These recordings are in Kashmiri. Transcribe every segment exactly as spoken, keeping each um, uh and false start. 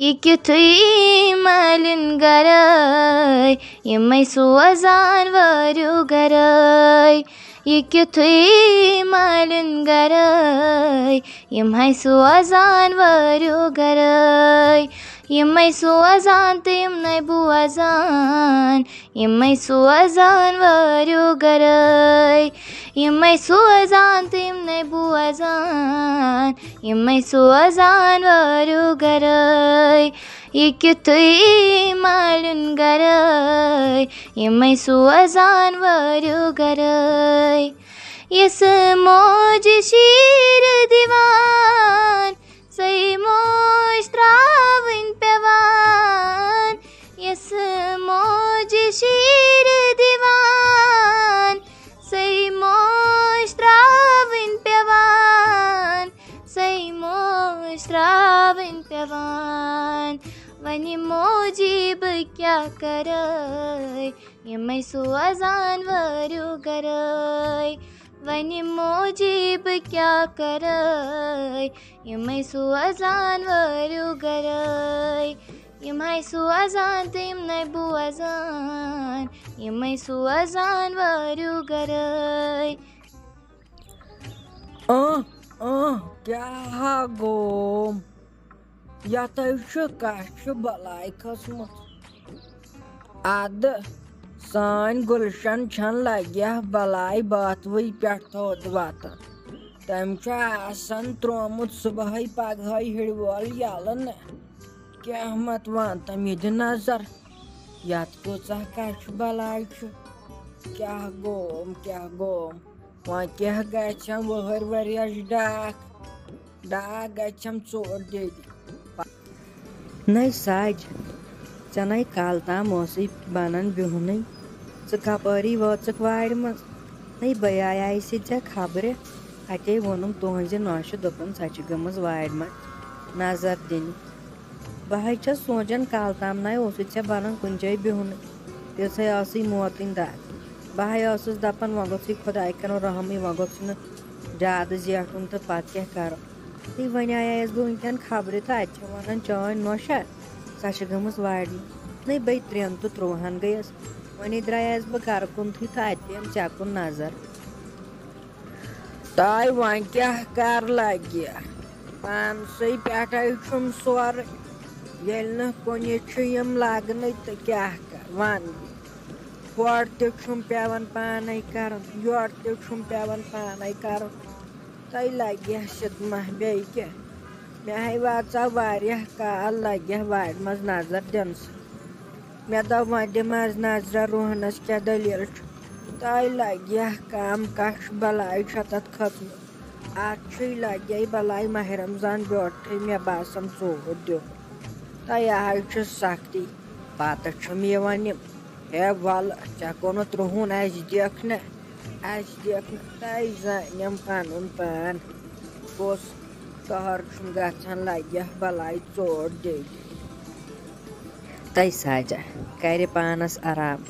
یہِ کیُتھُے مالِن گَرَے، یِمَے سوزان وٲرِو گَرَے۔ یہِ کیُتھُے مالِن گَرَے، یِمَے سوزان وٲرِو گَرَے۔ یِمَے سوزان تہٕ یِمنَے بوزان، یِمَے سوزان وٲرِو گَرَے۔ یِمَے سوزان تہٕ یِمنَے بوزان، یِمَے سوزان وٲرِو گَرَے۔ یہِ کیُتھُے مالِن گَرَے، یِمَے سوزان وٲرِو گَرَے۔ یۄس موج شیٖر دِوان، سۄے موج ترٛاوٕنۍ پٮ۪وان۔ یۄس موج شیٖر دِوان، سۄے موج ترٛاوٕنۍ پٮ۪وان۔ سۄے موج ترٛاوٕنۍ پٮ۪وان۔ وۄنۍ موجی بہٕ کیٛاہ کَرٕ، یِمَے سوزان وٲرِو گَرَے۔ وۄنۍ موجی بہٕ کیٛاہ کَرَے، یِمَے سوزان وٲرِو گَرَے۔ یِمَے سوزان تہٕ یِمنَے بوزان، یِمَے سوزان وٲرِو گَرَے۔ آہ، آہ، کیٛاہ ہا گوم؟ یَتھ حظ چھُ کَچھِ بَلاے کھٔژمٕژ۔ اَدٕ سٲنۍ گُلشَن چھَن لَگہِ ہا بَلاے باتھوٕے پٮ۪ٹھ تھوٚد وَتَن۔ تٔمۍ چھُ آسان ترٛوومُت صُبحٲے پَگہٲے ہِڑِ وول یَلہٕ نہ۔ کیٛاہ مت وَن تٔمۍ یہِ دِ نظر، یَتھ کۭژاہ کَچھِ بَلاے چھُ۔ کیٛاہ گوم، کیٛاہ گوم؟ وۄنۍ کیٛاہ گژھٮ۪م وُہٕرۍ ؤرِیَس ڈاکھ؟ ڈاکھ گژھٮ۪م ژوٗر دیدِ۔ نَے سَج، ژےٚ نَے کالہٕ تام اوسُے بَنان بِہُنٕے۔ ژٕ کَپٲری وٲژٕکھ وارِ منٛز؟ نَے بہٕ آیایہِ سے ژےٚ خبرِ۔ اَتے ووٚنُم تُہٕنٛزِ نۄشہِ، دوٚپُن سۄ چھِ گٔمٕژ وارِ منٛز نظر دِنہِ۔ بہٕ حظ چھَس سونٛچان، کالہٕ تام نَے اوسُے ژےٚ بَنان کُنہِ جایہِ بِہُنٕے۔ تِژھے ٲسٕے موتٕنۍ دَگ۔ بہٕ ہَے ٲسٕس دَپان، وۄنۍ گوٚژھُے خۄداے کَرُن رحمٕے، وۄنۍ گوٚژھ نہٕ زیادٕ زیٹھُن تہٕ پَتہٕ کیٛاہ کَرو۔ تہٕ وۄنۍ آیایَس بہٕ وٕنکٮ۪ن خبرِ تہٕ اَتہِ چھےٚ وَنان چٲنۍ نۄشہِ، سۄ چھِ گٔمٕژ وارِ منٛز۔ نَے بَے ترٛٮ۪ن تہٕ ترٛۆہَن گٔیَس۔ وۄنۍ درٛایَس بہٕ گَرٕ کُنتھٕے تہٕ اَتہِ پیٚیَم ژےٚ کُن نظر۔ تۄہہِ وۄنۍ کیٛاہ کَر لَگہِ؟ پانسٕے پٮ۪ٹھَے چھُم سورُے۔ ییٚلہِ نہٕ کُنہِ چھِ یِم لَگنٕے تہٕ کیٛاہ کَر وَن بہٕ؟ ہورٕ تہِ چھُم پٮ۪وان پانَے کَرُن، یورٕ تہِ چھُم پٮ۪وان پانَے کَرُن۔ تۄہہِ لَگہِ ہا صدمہ بیٚیہِ کیٛاہ؟ مےٚ ہے واژاو واریاہ کال لَگہِ ہا وارِ منٛز نظر دِنہٕ سۭتۍ۔ مےٚ دوٚپ، وۄنۍ دِمہٕ حظ نظرہ روہنس کیٛاہ دٔلیٖل چھُ۔ تۄہہِ لگہِ ہا کم، کچھ بلاے چھےٚ تتھ کھٔژمٕژ۔ اتھ چھُے لگے بلاے ماہِ رمضان بیوٹھٕے، مےٚ باسان، ژوٗر دیُن۔ تۄہہِ حظ چھُ سختی۔ پتہٕ چھُم یِوان یِم، ہے ولہٕ، ژےٚ گوٚو نہٕ ترٛہُن، اسہِ دِکھ نہ۔ اَسہِ دِکھ نہٕ تۄہہِ زانٮ۪م پَنُن پان۔ کُس قہر چھُم گژھان، لَگہِ ہا بَلاے ژوٹ دِنۍ۔ تَے ساجا، کَرِ پانَس آرام۔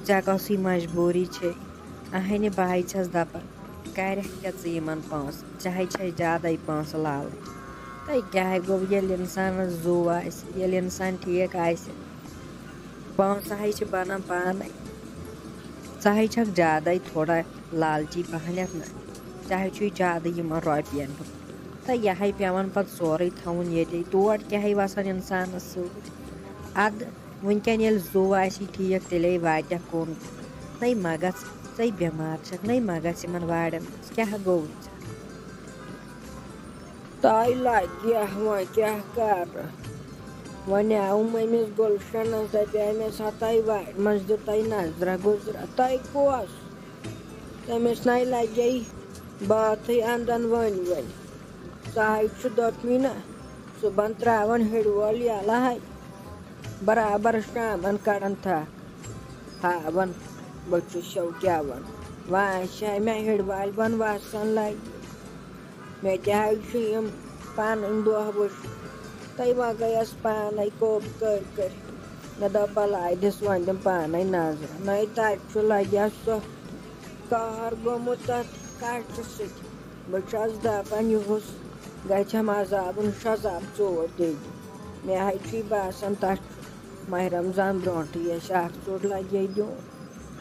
ژےٚ کۄسٕے مجبوٗری چھے؟ اَہنہِ بہٕ ہَے چھَس دَپان، کَرٮ۪کھ کیٛاہ ژٕ یِمَن پونٛسہٕ؟ ژےٚ ہَے چھَے زیادَے پونٛسہٕ لالٕنۍ۔ تَے کیٛاہ گوٚو، ییٚلہِ اِنسانَس زُو آسہِ، ییٚلہِ اِنسان ٹھیٖک آسہِ، پونٛسہٕ ہَے چھِ بَنان پانَے۔ ژٕ ہَے چھَکھ زیادَے تھوڑا لالچی پَہنَتھ نہ، ژےٚ ہَے چھُے زیادٕ یِمَن رۄپیَن ہُنٛد۔ تہٕ یہِ ہَے پٮ۪وان پَتہٕ سورُے تھاوُن ییٚتے، تور کیٛاہ ہَے وَسان اِنسانَس سۭتۍ۔ اَدٕ وٕنکٮ۪ن ییٚلہِ زُو آسی ٹھیٖک، تیٚلے واتٮ۪کھ کُن۔ نَے مہ گژھ، ژَے بٮ۪مار چھَکھ، نَے مہ گژھ یِمَن وارٮ۪ن منٛز، کیٛاہ گوٚوُے ژےٚ؟ تۄہہِ لگہِ ہا وۄنۍ کیٛاہ کرٕ؟ وۄنۍ آوُم أمِس گُلشنس، دپے مےٚ، سۄ تۄہہِ وارِ منٛز دِتَے نظرہ گُزرہ، تۄہہِ کۄس؟ تٔمِس نَے لگے باتھٕے اندن ؤنۍ ؤنۍ۔ سُہ ہاے چھُ دوٚپمٕے نہ، صُبحن تراون ہِڑوول یلہٕ ہاے، برابر شامن کڑان تھکھ۔ ہاوان بہٕ چھُس شوقیاوان، وۄنۍ آسہِ ہا مےٚ ہِڑوالہِ بۄن وسان لگہِ۔ مےٚ تہِ حظ چھِ یِم پَنٕنۍ دۄہ وٕچھِنۍ۔ تہٕ وۄنۍ گٔیَس پانَے کوٚپ کٔرۍ کٔرۍ۔ مےٚ دوٚپ، بَلاے دِس وۄنۍ دِم پانَے نظر۔ نَے تَتہِ چھُ لَگہِ ہا سُہ قہر گوٚمُت تَتھ کَچھِ سۭتۍ۔ بہٕ چھَس دَپان، یِہُس گژھٮ۪م عذابُن شذاب ژوٗر دِنہِ۔ مےٚ حظ چھُے باسان، تَتھ چھُ ماہِ رمضان برونٛٹھٕے اَسہِ اَکھ ژوٚٹ لَگہِ دیُن۔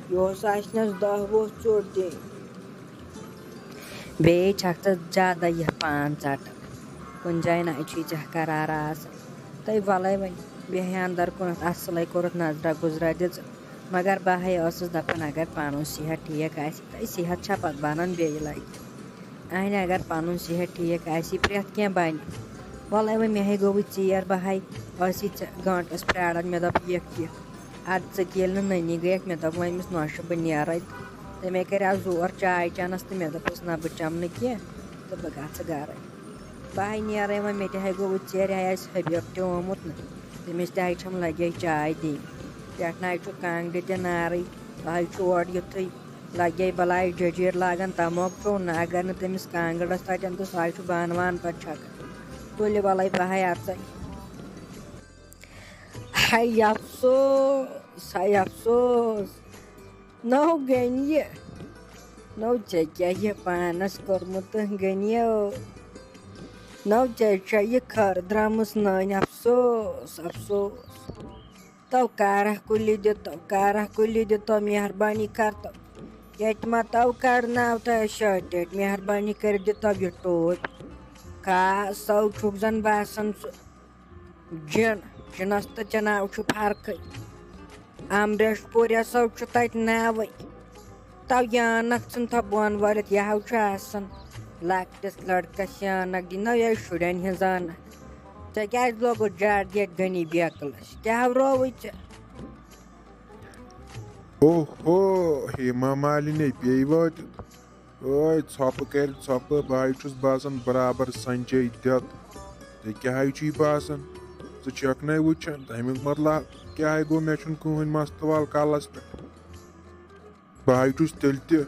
یُہُس آسہِ نَس دَہ وُہ ژوٚٹ دِنۍ۔ بیٚیہِ چھَکھ ژٕ زیادَے یہِ پان ژَٹان۔ کُنہِ جایہِ نہ چھُے ژےٚ قرار آسان۔ تہٕ وَلَے وۄنۍ بیٚہہِ اَندَر کُنَتھ اَصلَے کوٚرُتھ نظرہ گُزرہ دِژ۔ مگر بہٕ ہَے ٲسٕس دَپان، اگر پَنُن صحت ٹھیٖک آسہِ، تہٕ صحت چھا پَتہٕ بَنان بیٚیہِ لَگہِ؟ اہنہِ اگر پنُن صحت ٹھیک آسی، پرٛٮ۪تھ کینٛہہ بنہِ۔ وۄلے وۄنۍ مےٚ ہے گوٚوُے ژیر، بہٕ ہاے ٲسی ژےٚ گٲنٛٹس پرٛاران، مےٚ دوٚپ یِکھ یِکھ۔ ادٕ ژٕ تہِ ییٚلہِ نہٕ نٔنی گٔیکھ، مےٚ دوٚپ وۄنۍ أمِس نۄشہِ بہٕ نیرے۔ تہٕ تٔمۍ ہے کریٛاو زور چاے چٮ۪نس تہٕ مےٚ دوٚپُس نہ، بہٕ چٮ۪مہٕ نہٕ کینٛہہ تہٕ بہٕ گژھٕ گرے۔ بہٕ ہاے نیرے وۄنۍ، مےٚ تہِ ہاے گوٚوُے ژیر، یہِ ہاے آسہِ حبیب تہِ آمُت نہٕ، تٔمِس تہِ ہاے چھم لگے چاے دِنۍ۔ پٮ۪ٹھ نہ ہاے چھُ کانٛگرِ تہِ نارٕے، بہٕ ہاے چھُ اورٕ یُتھُے لگے بلاے ججیٖر لاگان تموک چوٚن نہٕ، اگر نہٕ تٔمِس کانٛگٕر ٲس تتٮ۪ن تہٕ سُہ ہاے چھُ بانہٕ وانہٕ پتہٕ چھکان۔ تُلہِ وَلَے بہٕ ہاے اَژَے۔ ہاے افسوس، ہاے افسوس، نو گٔنۍ یہِ، نو ژےٚ کیٛاہ یہِ پانس کوٚرمُت گٔنیو؟ نو ژےٚ چھےٚ یہِ خٲر درٛامٕژ نٔنۍ، افسوس، افسوس۔ تو کارہ کُلی دِتو، کارہ کُلی دِتو، مہربٲنی کر تو۔ ییٚتہِ ما تو کڑناو تہٕ شٲٹۍ ٹیٚٹۍ، مہربٲنی کٔرِتھ دِتو یہِ ٹوپۍ۔ خاص تو چھُکھ زن باسان سُہ جِن، جِنس تہٕ جناو چھُ فرقٕے۔ امریش پوٗریا سو چھُ تتہِ ناوٕے۔ تو یانکھ ژھٕن تھو بۄن وٲلِتھ، یہِ ہاو چھُ آسان لۄکٹِس لڑکس یانکھ دِنۍ۔ نو یہِ شُرٮ۪ن ہٕنٛز زانکھ۔ ژےٚ کیٛازِ لوگُتھ جڈ ییٚتہِ غنی بیکلس؟ کیٛاہ ہاو رووُے ژےٚ؟ اوہو، ہیما مالِنے پیٚیہِ وٲتِتھ۔ ٲے ژھۄپہٕ کرِ ژھۄپہٕ، بہٕ ہاے چھُس باسان برابر سنجے دت۔ ژےٚ کیٛاہ ہاے چھُے باسان؟ ژٕ چھکھ نے وٕچھان تمیُک مطلب کیٛاہ ہاے گوٚو؟ مےٚ چھُنہٕ کٕہٕنۍ مستہٕ وال کلس پٮ۪ٹھ۔ بہٕ ہاے چھُس تیٚلہِ تہِ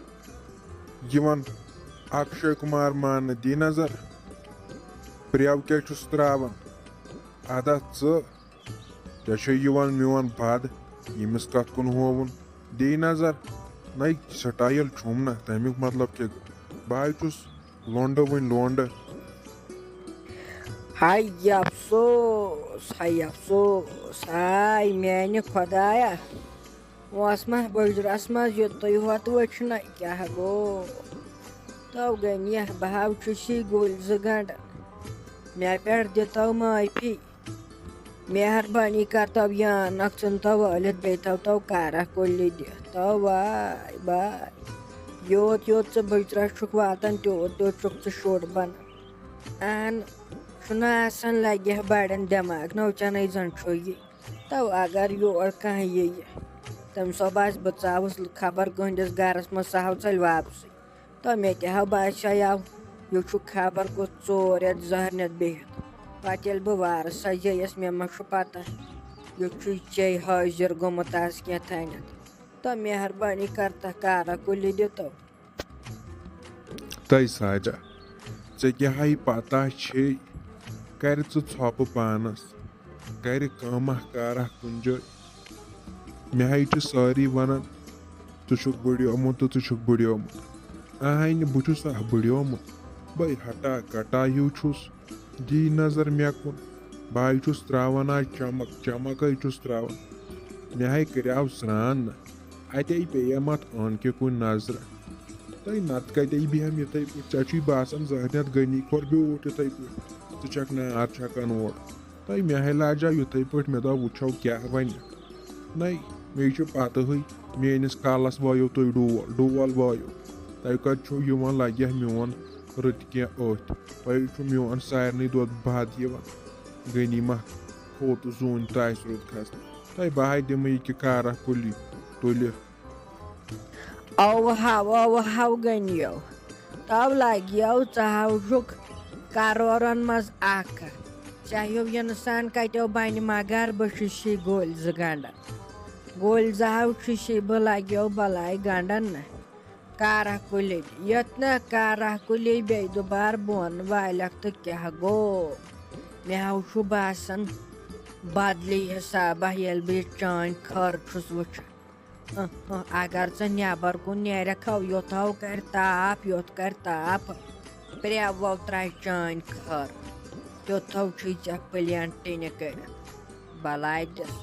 یِوان اکشے کُمار ماننہٕ۔ دی نظر، پرٛٮ۪و کیٛاہ چھُس ترٛاوان؟ اَدا ژٕ، ژےٚ چھے یِوان میون بد ییٚمِس کتھ کُن ہووُن۔ دی نظر، نَے سٹایل چھُم نہ، تمیُک مطلب کیٛاہ گوٚو؟ بہٕ ہاے چھُس لونڈٕ وٕنۍ لونڈٕ۔ ہاے افسوس، ہاے افسوس، ہاے میانہِ خۄدایا۔ اوس ما بُجرس منٛز یُتُے ہوت وٕچھنَے؟ کیٛاہ گوٚو؟ تو غنیہ، بہٕ ہاو چھُسی گُلۍ زٕ گنٛڈٕ۔ مےٚ پٮ۪ٹھ دِتو معٲفی۔ مہربٲنی کر تو یہِ عٲنکھ ژھٕن تو وٲلِتھ، بیٚیہِ تھاو تو کارہ کُلی دِتھ۔ تو واے واے۔ یوت یوت ژٕ بُجرس چھُکھ واتان، تیوت تیوت چھُکھ ژٕ شُر بنان۔ اہن، چھُنہٕ آسان لگہِ ہا بڑٮ۪ن دٮ۪ماغ، نوچنے زن چھُ یہِ۔ تو اگر یور کانٛہہ یِیہِ، تٔمِس ہا باسہِ بہٕ ژاوُس خبر کٕہٕنٛدِس گرس منٛز، سُہ ہاو ژَلہِ واپسٕے۔ تو مےٚ تہِ ہاو باسیٛاو، یہِ چھُ خبر کُس ژور یتھ زہرنِتھ بِہِتھ۔ پتہٕ ییٚلہِ بہٕ وارٕ سجییس، مےٚ ما چھُ پتہ، یہِ چھُے ژے حٲضِر گوٚمُت از کینٛہہ تانٮ۪تھ۔ تو مہربٲنی کر تہٕ کارا کُلہِ دِتو۔ تَے ساجا، ژےٚ کیٛاہ ہاے پتہ چھے، کَرِ ژٕ ژھۄپہٕ پانَس، کَرِ کٲمہ کارہ کُنہِ جایہِ۔ مےٚ ہاے چھِ سٲری وَنان، ژٕ چھُکھ بٕڈیومُت تہٕ ژٕ چھُکھ بٕڈیومُت۔ اہنہِ، بہٕ چھُس اکھ بٕڈیومُت، بَے ہٹا کٹا ہیوٗ چھُس۔ دی نظر مےٚ کُن، بہٕ ہاے چھُس ترٛاوان آز چمک، چمکے چھُس ترٛاوان۔ مےٚ ہاے کریٛاو سرٛان نہ، اتے پیٚیَم اتھ عٲنکہِ کُن نظرہ۔ تہٕ نتہٕ کتے بیٚہم یِتھے پٲٹھۍ؟ ژےٚ چھُے باسان زہرنیت غنی کھۄر بیوٗٹھ یِتھے پٲٹھۍ؟ ژٕ چھکھ نار چھکان اورٕ۔ تہٕ مےٚ ہے لاجاو یِتھے پٲٹھۍ، مےٚ دوٚپ وٕچھو کیٛاہ ونہِ۔ نَے، مے چھُ پتہٕے، میٲنِس کلس وایو تُہۍ ڈول، ڈول وایو۔ تۄہہِ کتہِ چھُو یِوان، لگہِ ہا میون رٕتۍ کینٛہہ أتھۍ۔ تۄہہِ چھُ میون سارنٕے دۄد بد یِوان۔ غنی ما کھوٚت زوٗنہِ تاسہِ روٚد کھسنہٕ۔ تۄہہِ بہٕ ہاے دِمہٕ یہِ کہِ کارہ کُلی تُلِتھ۔ اوہو، اوہو غنیو، تو لگیو ژٕ ہاوجُک کرورن منٛز اکھ۔ ژےٚ ہیوٗ انسان کتیو بنہِ، مگر بہٕ چھُسی گوٚلۍ زٕ گنڈن۔ گوٚلۍ زٕ ہاو چھُسی بہٕ، لگیو بلاے گنڈن نہ۔ کارہ کُلے، یتھ نہ کارہ کُلے بیٚیہِ دُبار بۄن والکھ تہٕ کیٛاہ گوٚو؟ مےٚ ہاو چھُ باسان بدلی حسابہ ییٚلہِ بہٕ یہِ چٲنۍ خٲر چھُس وٕچھان۔ اہ، اہ، اگر ژٕ نٮ۪بر کُن نیرکھ ہو، یوٚت ہو کرِ تاپھ، یوٚت کرِ تاپھ، پرٛٮ۪وو ترٛایہِ چٲنۍ خٲر۔ تیوٚتھو چھُے ژےٚ پلین ٹِنہِ کٔرِتھ۔ بلاے دِس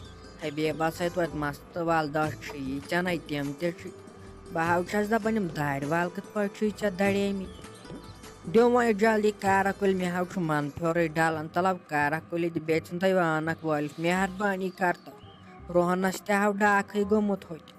حبیبس سۭتۍ وۄتہِ مستہٕ ول، دَہ چھِ یہِ ژےٚ نَے تِم تہِ چھِ۔ بہٕ ہاو چھَس دَپان، یِم دارِ وال کِتھ پٲٹھۍ چھُے ژےٚ دَڑیمٕتۍ؟ دِیِو وۄنۍ جلدی کارا کُلۍ، مےٚ ہاو چھُ من پھیورٕے ڈلان۔ تلو کارا کُلۍ تہِ بیٚیہِ ژھٕن تۄہہِ وانکھ وٲلِتھ، مہربٲنی کر تو۔ روہنس تہِ ہاو ڈاکھٕے گوٚمُت ہوٚتہِ۔